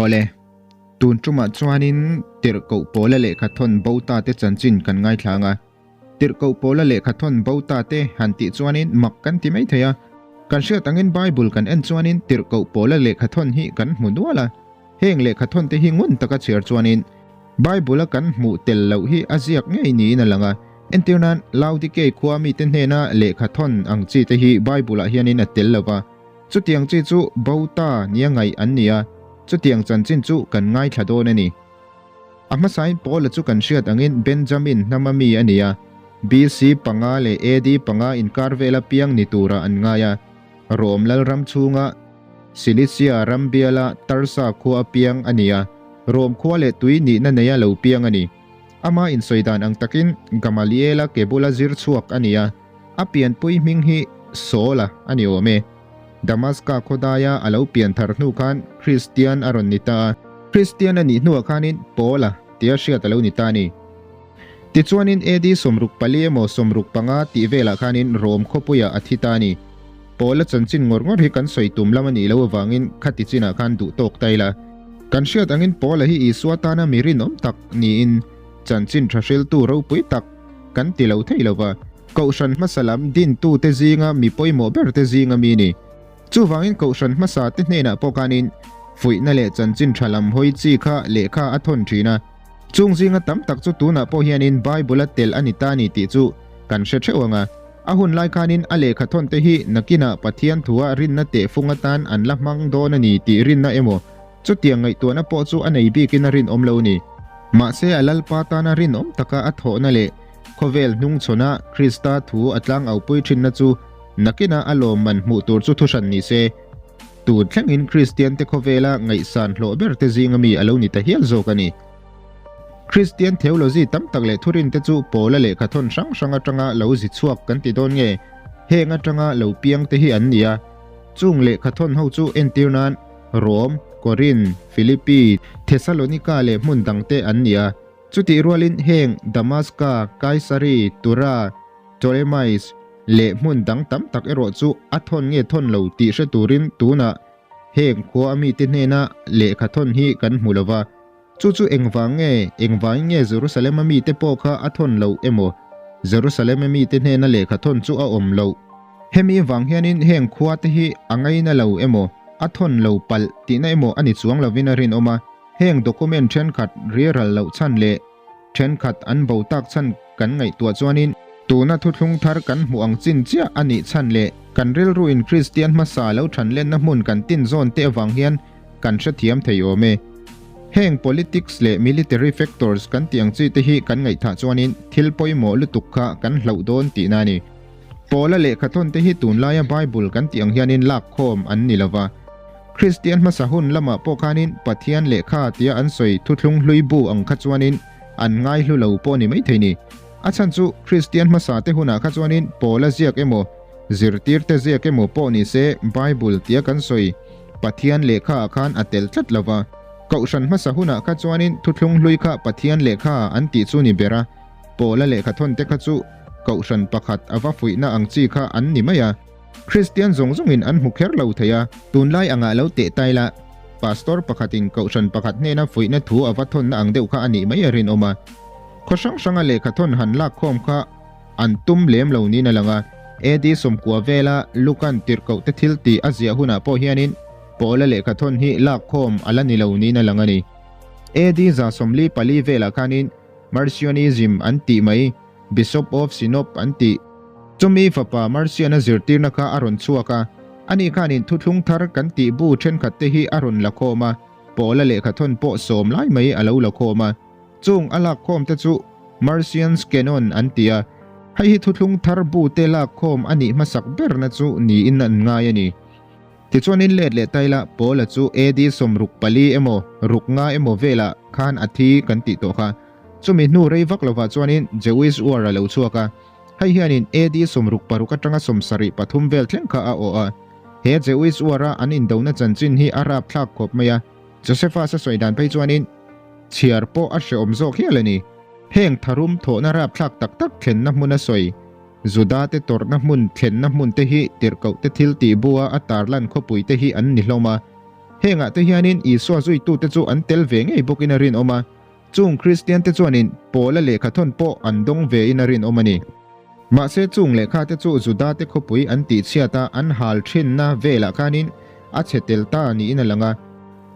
Awle, tun tumah chuanin Tirhkoh Pawla lehkha thawn bo ta te chanchin kan ngaithla ang a. Tirhkoh Pawla lehkha thawn bo ta te han tih chuanin mak kan ti mai thei a. Kan hriat angin Bible kan en chuanin Tirhkoh Pawla lehkha thawn hi kan hmu nual a. Heng lehkha thawn te hi ngun taka chhiar chuanin Bible a kan hmuh tel loh hi a ziak ngei niin a lang a. Entir nan Laodikei khua mite hnena lehkha thawn ang chi te hi Bible ah hianin a tel lo va. Chutiang chi chu bo ta nia ngaih an ni a, chutiang chanchin chu kan ngaithla dawn a ni. A hmasain Paula chu kan hriat angin Benjamin hnama mi a ni a, BC panga leh AD panga inkar vela piang ni turah an ngai a. Rom lalram chhunga Cilicia ram biala Tarsa khua a piang a ni a, Rom khua leh tui nihna neia lo piang a ni. Ama insawi dan ang takin Gamaliela ke bula zir chhuak a ni a, A pianpui hming hi Saul-a a ni awm e. Damaska khawdaia a lo pian thar hnu khan Kristian a rawn ni ta a. Kristian a nih hnuah khanin Paul-a tia hriat a lo ni ta a ni. Tichuanin AD 64 emaw 65 tih velah khanin Rom khawpuiah a thi ta a ni. Paul-a chanchin ngawr ngawr hi kan sawi tum lam a nih loh avangin khati chinah khan duh tawk ta ila. Kan hriat angin Paul-a hi Isua tana mi rinawm tak niin chanchin tha hriltu ropui tak kan ti lo thei lo va. Kohhran hmasa lam dintute zinga mi pawimawh berte zinga mi ni. Chuvangin Kohhran hmasa te hnenah pawh khanin fuihna leh chanchin tha lam hawi chi kha lehkha a thawn thin a. Chung zinga tam tak chu tunah pawh hianin Bible a tel a ni ta ni tih chu kan hre theuh ang a. A hun lai khanin a lehkha thawn te hi nakinah Pathian thua rinna tehfung atan an la hmang dawn a ni tih rinna emaw chutiang ngaihtuahna pawh chu a nei bikin a rinawm lo ni. Mahse a Lalpa tana rinawm taka a thawhna leh Khawvel hnungchhawn a Krista thu a tlangaupui thinna chu nakina a lawmman hmuh tur chu thuhran ni se. Tun thlengin Kristian te khawvela ngaihsan hlawh ber te zinga mi a lo ni ta hial zawk a ni. Kristian theology tam tak leh thurin te chu Paula lehkha thawn hrang hrang atanga lo zi chhuak kan ti dawn nge? Heng atanga lo piang te hi an ni a. Chung lehkha thawn ho chu entir nan Rom, Korin, Philippi, Thessalonika leh hmun dang te an ni a. Chutih rualin heng Damaska, Kaisari, Tura, Ptolemais leh hmun dang tam tak erawh chu a thawn nge thawn lo tih hre turin tunah heng khua a mite hnena lehkha thawn hi kan hmu lo va. Chu chu engvang nge, engvangin nge Jerusalem a mite pawh kha a thawn loh emaw, Jerusalem a mite hnena lehkha thawn chu a awm loh? Hemi vang hianin heng khua te hi a ngaina lo emaw, a thawn lo palh tihna emaw a ni chuang lovin a rinawm a. Heng document thenkhat riral loh chhan leh thenkhat an bo tak chhan kan ngaihtuah chuanin tuna thuthlung thar kan hmuh ang chin chiah a nih chhan leh kan rilruin Kristian hmasa lo thanlenna hmun kan tin zawn te avang hian kan hrethiam thei awm e. Heng politics leh military factors kan tih ang chi te hi kan ngaihthah chuanin thil pawimawh lutuk kha kan hlauh dawn tihna a ni. Paula lehkhathawn te hi tunlaia Bible kan tih ang hianin lakkhawm an ni lova. Kristian hmasa hun lamah pawh khanin Pathian lehkha tia an sawi thuthlung hlui bu ang kha chuanin an ngaihlu lo pawh ni maithei ni. A chhan chu Kristian hmasa te hunah kha chuanin Paula ziak emaw, zirtirte ziak emaw pawh ni se Bible tia kan sawi Pathian lehkha ah khan a tel tlat lo va. Kohhran hmasa hunah kha chuanin thuthlung hlui kha Pathian lehkha an tih chu ni ber a, Paula lehkha thawn te kha chu kohhran pakhat a va fuihna ang chi kha an ni mai a. Kristian zawng zawngin an hmu kher lo thei a, tunlai angah lo teh tai la, Pastor pakhatin kohhran pakhat hnena fuihna thu a va thawnna ang deuh kha a nih mai a rinawm a. Khaw hrang hranga lehkha thawn han lak khawm kha an tum lem lo niin a lang a. AD 90 vela Lukan tirhkoh te thil tih a ziah hunah pawh hianin Paula lehkha thawn hi lak khawm a la ni lo niin a lang a ni. AD 144 velah khanin Marcionism an tih mai. Bishop of Sinop an tih. Chumi fapa Marcian-a zirtirna kha a rawn chhuak a, ani khanin thuthlung thar kan tih bu thenkhat te hi a rawn la khawm a, Paula lehkhathawn pawh sawm lai mai a lo la khawm a. Chung a lak khawm te chu Marcian's Canon an ti a, hei hi thuthlung thar bu te lak khawm a nih hmasak berna chu niin an ngai a ni. Tichuanin let leh ta ila Paula chu AD 64 emaw ruk nga emaw velah khan a thi kan tih tawh kha. Chumi hnu rei vak lovah chuanin Jewish War a lo chhuak a, hei hianin AD 66 atanga 73 vel thleng kha a awh a. He Jewish War a an indona chanchin hi a rapthlak khawp mai a, Josephus a sawi dan phei chuanin chhiar pawh a hrehawm zawk hial a ni. Heng tharum thawhna rapthlak tak tak thlenna hmun a sawi, Juda te tawrhna hmun thlenna hmun te hi tirhkoh te thil tih bua a tarlan khawpui te hi an ni hlawm a. Hengah te hianin Isua zuitute chu an tel ve ngei bawkin a rinawm a. Chung Kristiante chuanin Paula lehkhathawn pawh an dawng vein a rinawm a ni. Mahse chung lehkhate chu Judate khawpui an tihchhiat a an hal thinna velah khanin a chhe tel ta niin a lang a.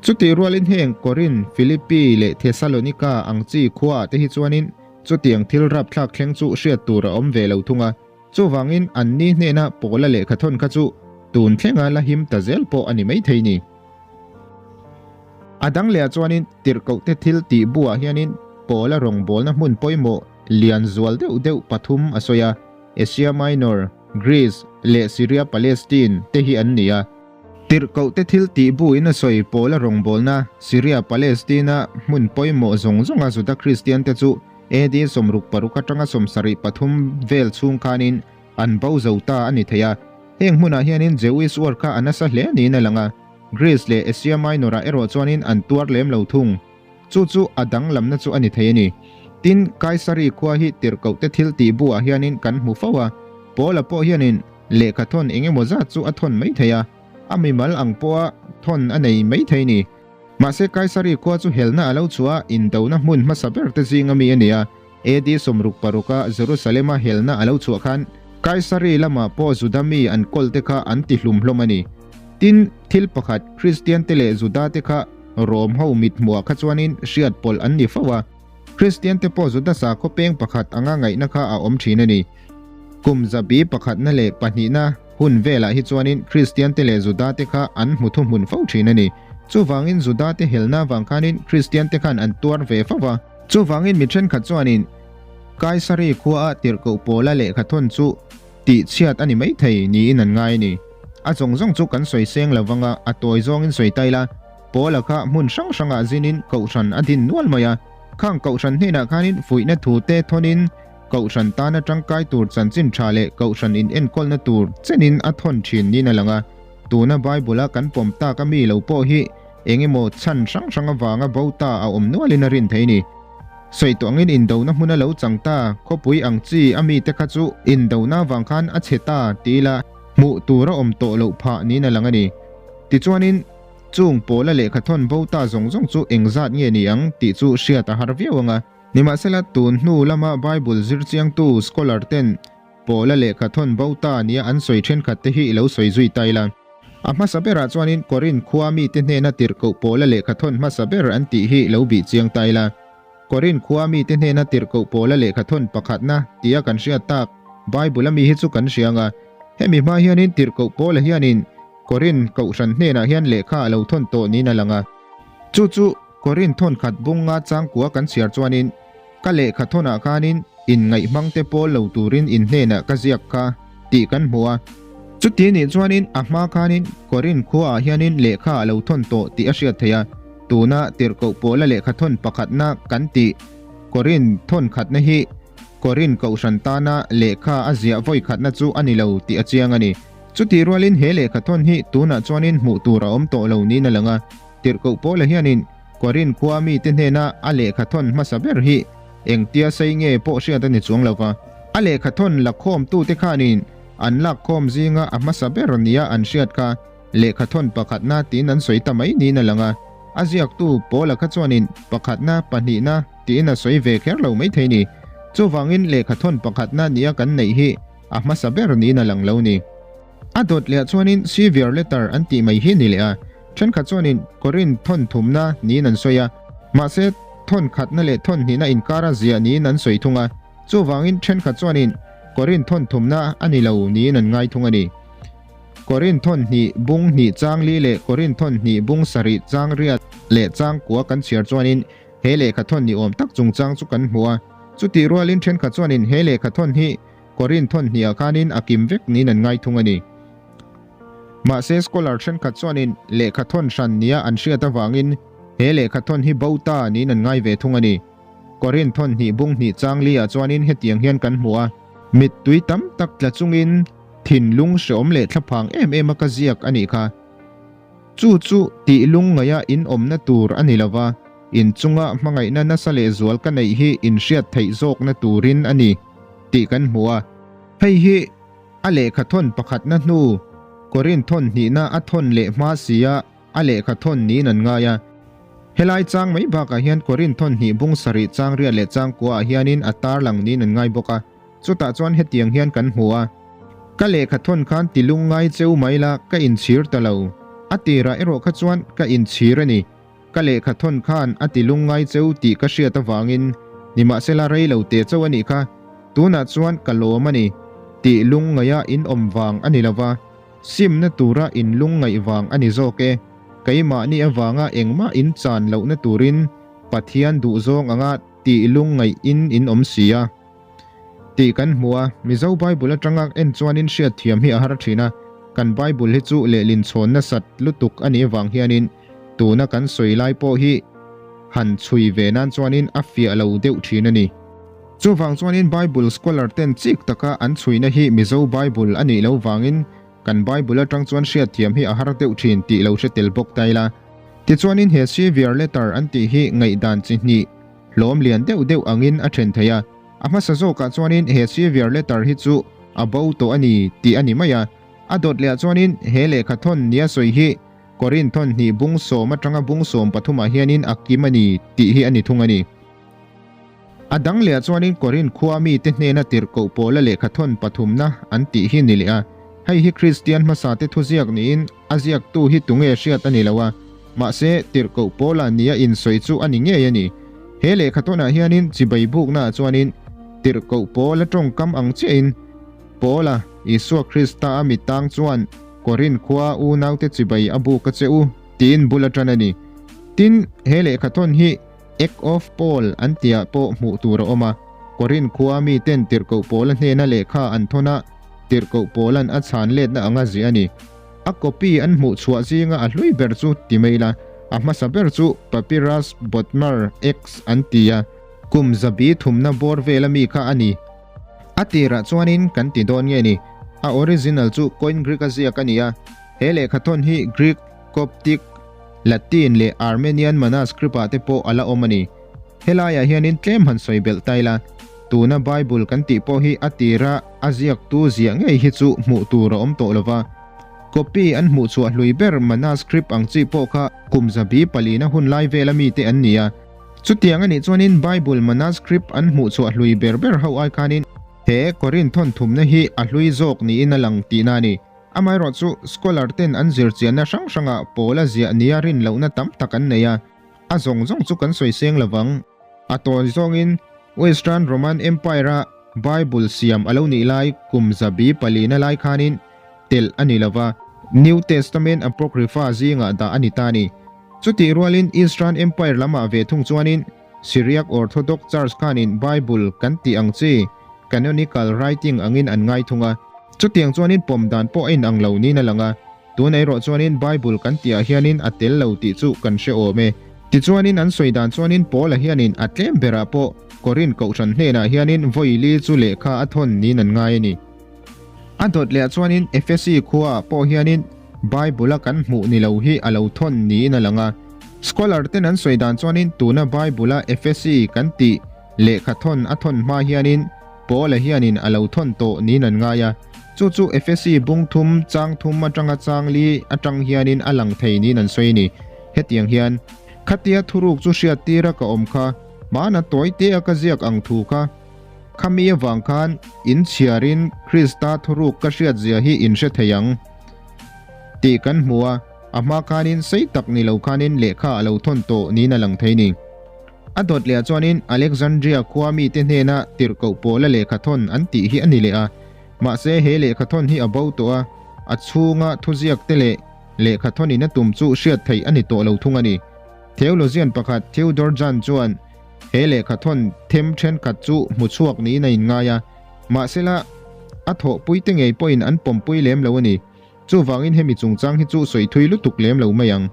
Chutih rualin heng Korin, Philippi leh Thesalonika ang chi khuaah te hi chuanin chutiang thil rapthlak thleng chu hriat tur a awm ve lo thung a. Chuvangin anni hnena Paula lehkhathawn kha chu tun thlenga la him ta zel pawh a ni maithei ni. A dang lehah chuanin tirhkohte thil tih buah hianin Paula rawngbawlna hmun pawimawh lian zual deuh deuh pathum a sawi a, Asia Minor, Greece leh Syria Palestine te hi an ni a. Tirhkohte thil tih buin a sawi Paula rawngbawlna Syria Palestine-a hmun pawimawh zawng zawnga Juda Kristiante chu AD 66 atanga 73 vel chhung khanin an bo zo ta a ni thei a. Heng hmunah hianin Jewish War kha a nasa hle niin a lang a, Greece leh Asia Minor-ah erawh chuanin an tuar lem lo thung. Chu chu a danglamna chu a ni thei a ni. Tin, Kaisari khua hi tirhkohte thil tih buah hianin kan hmu fo a, Paula pawh hianin lehkha thawn eng emaw zat chu a thawn mai thei a, a mimal ang pawha thawn a nei mai thei a ni. Mahse Kaisari khua chu helna a lo chhuah a, indona hmun hmasa ber te zinga mi a ni a. AD 66 a Jerusalem-a helna a lo chhuah khan Kaisari lamah pawh Juda mi an kawl te kha an ti hlum hlawm a ni. Tin, thil pakhat, Kristian te leh Juda te kha Rom ho mithmuah kha chuanin hriat pawlh an ni fo a. Kristian te pawh Juda sakhaw peng pakhat anga ngaihna kha a awm thin a ni. Kum zabi pakhatna leh pahnihna hun velah hi chuanin Kristian te leh Juda te kha an hmu thuhmun fo thin a ni. Chuvangin Juda te helna vang khanin Kristian te khan an tuar ve fo va. Chuvangin mi thenkhat chuanin Kaisari khuaa tirhkoh Paula lehkha thawn chu tihchhiat a ni maithei niin an ngai a ni. A zawng zawng chu kan sawi seng lo vanga a tawi zawngin sawi ta ila, Paula kha hmun hrang hrangah zinin kohhran a din nual mai a. Khang kohhran hnenah khanin fuihna thu te thawnin kohhran tana tangkai tur chanchin tha leh kohhran in enkawlna tur chenin a thawn thin niin a lang a. Tuna Bible-a kan pawm tak a mi lo pawh hi eng emaw chhan hrang hrang avanga bo ta a awm nualin a rin thei ni. Sawi tawh angin indona hmuna lo chang ta khawpui ang chi a mite kha chu indona avang khan a chhe ta ti ila hmuh tur a awm tawh loh phah niin a lang a ni. Tichuanin chung pawla lehkha thawn bo ta zawng zawng chu engzat nge ni ang tih chu hriat a har viau ang a. Nimahsela tun hnu lama Bible zirchiangtu scholar ten Pawla lehkha thawn bo ta nia an sawi thenkhat te hi i lo sawi zui ta ila. A hmasa berah chuanin Korinth khua mite hnena tirhkoh Pawla lehkha thawn hmasa ber an tih hi lo bih chiang ta ila. Korinth khua mite hnena tirhkoh Pawla lehkha thawn pakhatna tia kan hriat tak Bible a mi hi chu kan hria anga. Hemi hma hianin tirhkoh Pawla hianin Korinth kohhran hnenah hian lehkha a lo thawn tawh niin a lang a. Chu chu Korinth thawn khat bunga changkua kan chhiar chuanin Ka lehkha thawnah khanin inngaihmang te pawl lo turin in hnenah ka ziak kha tih kan hmu a. Chuti nih chuanin a hma khanin Korinth khuaah hianin lehkha a lo thawn tawh tih a hriat theih a. Tuna tirhkoh pawla lehkha thawn pakhatna kan tih Korinth thawn khatna hi Korinth kohhran tana lehkha a ziah vawi khatna chu a ni lo tih a chiang a ni. Chutih rualin he lehkha thawn hi tunah chuanin hmuh tur a awm tawh lo niin a lang a. Tirhkoh Paula hianin Korinth khua mite hnena a lehkha thawn hmasa ber hi engtia sei nge pawh hriat a ni chuang lo va. A lehkha thawn lakhawmtute khanin an lakkhawm zinga a hmasa ber nia an hriat kha lehkha thawn pakhatna tiin an sawi ta mai niin a lang a. A ziaktu Paula kha chuanin pakhatna, pahnihna tiin a sawi ve kher lo maithei ni. Chuvangin lehkha thawn pakhatna nia kan neih hi a hmasa ber niin a lang lo ni. A dawt leh chuanin severe letter an tih mai hi a ni leh a, thenkhat chuanin Korinth thawn thumna niin an sawi a, mahse thawn khatna leh thawn hnihna inkara ziah niin an sawi thung a, chuvangin thenkhat chuanin Korinth thawn thumna a ni lo niin an ngai thung a ni. Korinth thawn hnih bung hnih chang li leh Korinth thawn hnih bung sarih chang riat leh chang kua kan chhiar chuanin he lehkha thawn ni awm tak chungchang chu kan hmu a, chutih rualin thenkhat chuanin he lehkha thawn hi Korinth thawn hniah khanin a kim vek niin an ngai thung a ni. Mahse scholar thenkhat chuanin lehkha thawn hran nia an hriat avangin he lehkha thawn hi bo ta niin an ngai ve thung a ni. Korinth thawn hnih bung hnih chang li ah chuanin hetiang hian kan hmu a. Mittui tam tak tla chungin thinlung hreawm leh thlaphang em em a ka ziak a nih kha. Chu chu tih lungngaia in awmna tur a ni lova, in chunga hmangaihna nasa lehzual ka neih hi in hriat theih zawkna turin a ni tih kan hmu a. Hei hi a lehkha thawn pakhatna hnu, Korinth thawn hnihna a thawn leh hma si a. a lehkha thawn niin an ngai a. Helai chang mai bakah hian Korin thawn hnih bung sarih chang riat leh chang kuaah hianin a tarlang niin an ngai bawk a. Chutah chuan hetiang hian kan hmu a, Ka lehkha thawn khan ti lungngai cheu mai la, ka inchhir ta lo. A tirah erawh kha chuan ka inchhir a ni. Ka lehkha thawn khan a ti lungngai cheu tih ka hriat avangin, nimahsela rei lo teh chauh a nih kha, tunah chuan ka lawm a ni, tih lungngaia in awm vang a ni lo va, simna tura in lungngaih vang a ni zawk e. Keimahni avanga engmah in chan lohna turin Pathian duhzawng anga tih lungngaih in in awm si a. Tih kan hmu a, Mizo Bible atanga en chuanin hriatthiam hi a har thin a, kan Bible hi chu lehlin chhawn nasat lutuk a nih avang hianin tuna kan sawi lai pawh hi han chhui ve nan chuanin a fiah lo deuh thin a ni. Chuvang chuanin Bible scholar ten chik taka an chhuina hi Mizo Bible a nih loh vangin kan Bible atang chuan hriatthiam hi a har deuh thin tih lo hre tel bawk ta ila. Tichuanin he Severe Letter an tih hi ngaihdan chi hnih Hlawm lian deuh deuh angin a then thei a, a hmasa zawkah chuanin he severe letter hi chu a bo tawh a ni tih a ni mai a, a dawt lehah chuanin he lehkha thawn nia sawi hi Korin thawn hnih bung sawm atanga bung sawm pathumah hianin a kim a ni tih hi a ni thung a ni. A dang lehah chuanin Korin khua mite hnena tirhkoh pawla lehkha thawn pathumna an tih hi ni leh a, hei hi Kristian hmasate thuziak niin A ziaktu hi tunge hriat a ni lo a, mahse tirhkoh Paula nia insawi chu a ni ngei a ni. He lehkhathawnah hianin chibai buknaah chuanin tirhkoh Paula tawngkam ang chiahin Paula, Isua Krista a mi tang chuan Korin khua unaute chibai a buk a che u tiin bul a tan a ni. Tin, he lehkhathawn hi Act of Paul an tihah pawh hmuh tur a awm a, Korin khua miten tirhkoh Paula hnena lehkha an thawn a, tirhkoh Paula'n a chhan letna anga ziah a ni. A copy an hmuh chhuah zinga a hlui ber chu ti mai ila, a hmasa ber chu Papyrus Bodmer X an ti a, kum zabi thumna bawr vela mi kha a ni. A tirah chuanin kan ti dawn nge ni, a original chu Koine Greek a ziak a ni a, he lehkhathawn hi Greek, Coptic, Latin leh Armenian manuscript ah te pawh a la awm a ni. Helaiah hianin tlem han sawi belh ta ila, tuna Bible kan tih pawh hi a tira a ziaktu ziah ngei hi chu hmuh tur a awm tawh lo va. Copy an hmuh chhuah hlui ber manuscript ang chi pawh kha kum zabi palina hun lai vela mite an ni a. Chutiang a nih chuanin Bible manuscript an hmuh chhuah hlui ber ber ho ai khanin he Korin thawnthumna hi a hlui zawk niin a lang tihna a ni. Amaherawhchu scholar ten an zirchianna hrang hrangah pawl a ziah nia rin lohna tam tak an nei a. A zawng zawng chu kan sawi seng lovang. A tawi zawngin Western Roman Empire-a Bible siam a lo nih lai kum zabi palina lai khanin telh a ni lova, New Testament Apocrypha zingah dah a ni ta a ni. Chutih rualin Eastern Empire lamah ve thung chuanin Syriac Orthodox Church khanin Bible kan tih ang chi canonical writing angin an ngai thung a. Chutiang chuanin pawm dan pawh a inang lo niin a lang a. Tuna erawh chuanin Bible kan tihah hianin a tel lo tih chu kan hre awm e. Tichuanin an sawi dan chuanin Paula hianin a tlem berah pawh Korin kohhran hnenah hianin vawi li chu lehkha a thawn niin an ngai a ni. A dawt lehah chuanin Efesi khuaah pawh hianin Bible-a kan hmuh ni lo hi a lo thawn niin a lang a. Scholar ten an sawi dan chuanin tuna Bible-a Efesi kan tih lehkha thawn a thawn hma hianin Paula hianin a lo thawn tawh niin an ngai a. Chu chu Efesi bung thum, chang thum atanga chang li atang hianin a lang thei niin an sawi a ni. Hetiang hian, Khatia thuruk chu hriat tira ka awm kha, hmana tawi te a ka ziak ang thu kha, khami avang khan in chhiarin Krista thuruk ka hriat zia hi in hre thei ang tih kan hmu a, a hma khanin sei tak ni lo khanin lehkha a lo thawn tawh niin a lang thei a ni. A dawt lehah chuanin Alexandria khua mite hnena tirhkoh pawla lehkha thawn an tih hi a ni leh a. Mahse he lehkha thawn hi a bo tawh a, a chhunga thuziak te leh lehkha thawnin a tum chu hriat theih a ni tawh lo thung a ni. Theologian pakhat Theodor Jahn chuan he lehkha thawn them thenkhat chu hmu chhuak niin a inngai a, mahsela a thawhpui te ngei pawhin an pawmpui lem lo a ni. Chuvangin hemi chungchang hi chu sawi thui lutuk lem lo mai ang.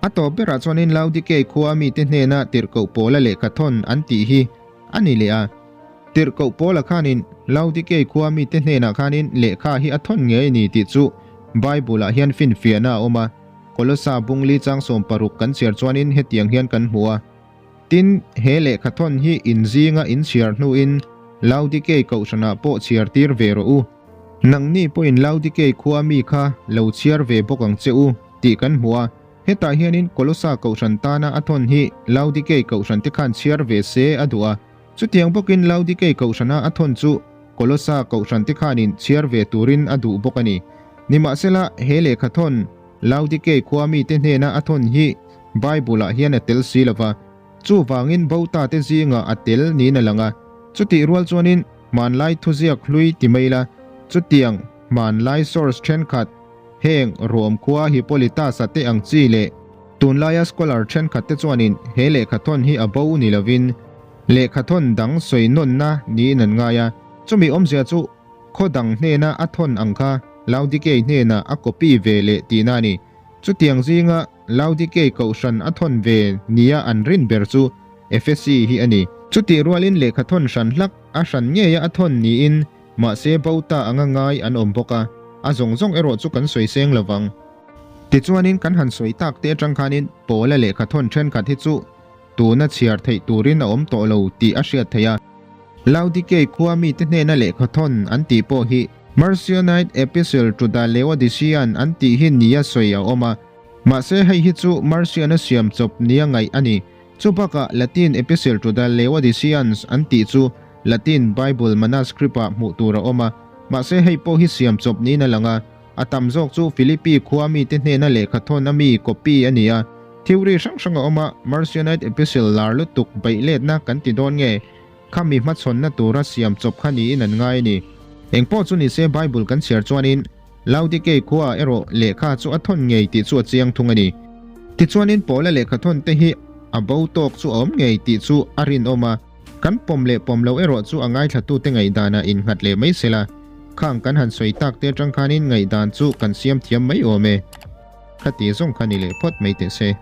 A tawp berah chuanin Laodikei khua mite hnena tirhkoh pawla lehkha thawn an tih hi a ni leh a. Tirhkoh pawla khanin Laodikei khua mite hnenah khanin lehkha hi a thawn ngei a ni tih chu Bible-ah hian finfiahna a awm a. Kolosa bungli chang 16 kan chhiar chuanin hetiang hian kan hmu a. Tin, he lehkha thawn hi inzinga inchhiar hnuin Laodikei kohhranah pawh chhiar tir ve rawh u. Nangni pawhin Laodikei khua mi kha lo chhiar ve bawk ang che u. tih kan hmu a. Hetah hianin Kolosa kohhran tana a thawn hi Laodikei kohhrante khan chhiar ve se a duh a. Chutiang bawkin Laodikei kohhrana a thawn chu Kolosa kohhrante khanin chhiar ve turin a duh bawk a ni. Nimahsela, he lehkha thawn Laodikei khua mite hnena a thawn hi Bible-ah hian a tel si lo va. Chuvangin bo tate zingah a tel niin a lang a. Chutih rual chuanin hmanlai thuziak hlui ti mai la, chutiang hmanlai source thenkhat, heng Rom khua Hippolytus-a te ang chi leh tunlaia scholar thenkhat te chuanin he lehkhathawn hi a bo ni lovin lehkhathawn dang sawi nawnna niin an ngai a. Chumi awmzia chu khaw dang hnena a thawn ang kha Laodikei hnenah a copy ve leh tihna a ni. Chutiang zinga Laodikei kohhran a thawn ve nia an rin ber chu Efesi hi a ni. Chutih rualin lehkha thawn hran hlak a hran ngeia a thawn niin mahse bo ta anga ngai an awm bawk a, a zawng zawng erawh chu kan sawi seng lo vang. Tichuanin kan han sawi tak te atang khanin Paula lehkha thawn thenkhat hi chu tuna chhiar theih turin a awm tawh lo tih a hriat theih a. Laodikei khua mite hnena lehkha thawn an tih pawh hi Marcionite Epistle to the Laodicean an tih hi nia sawi a awm a. Mahse hei hi chu Marcion-a siam chawp nia ngaih a ni. Chu bakah Latin Epistle to the Laodiceans an tih chu Latin Bible manuscript-ah hmuh tur a awm a. Mahse hei pawh hi siam chawp niin a lang a. A tam zawk chu Philippi khua mite hnena lehkha thawn a mi copy a ni a. Theory hrang hrang a awm a, Marcionite Epistle lar lutuk beih letna kan ti dawn nge? Khami hmachhawnna tura siam chawp kha niin an ngai a ni. Engpawh chu nise Bible kan chhiar chuanin Laodikei khuaah erawh lehkha chu a thawn ngei tih chu a chiang thung a ni. Tichuanin Paula lehkha thawn te hi a bo tawk chu a awm ngei tih chu a rinawm a, kan pawm leh pawm lo erawh chu a ngaithlatute ngaihdanah innghat leh mai sela, khang kan han sawi tak te atang khanin ngaihdan chu kan siam thiam mai awm e. Khati zawng kha ni leh phawt mai teh se.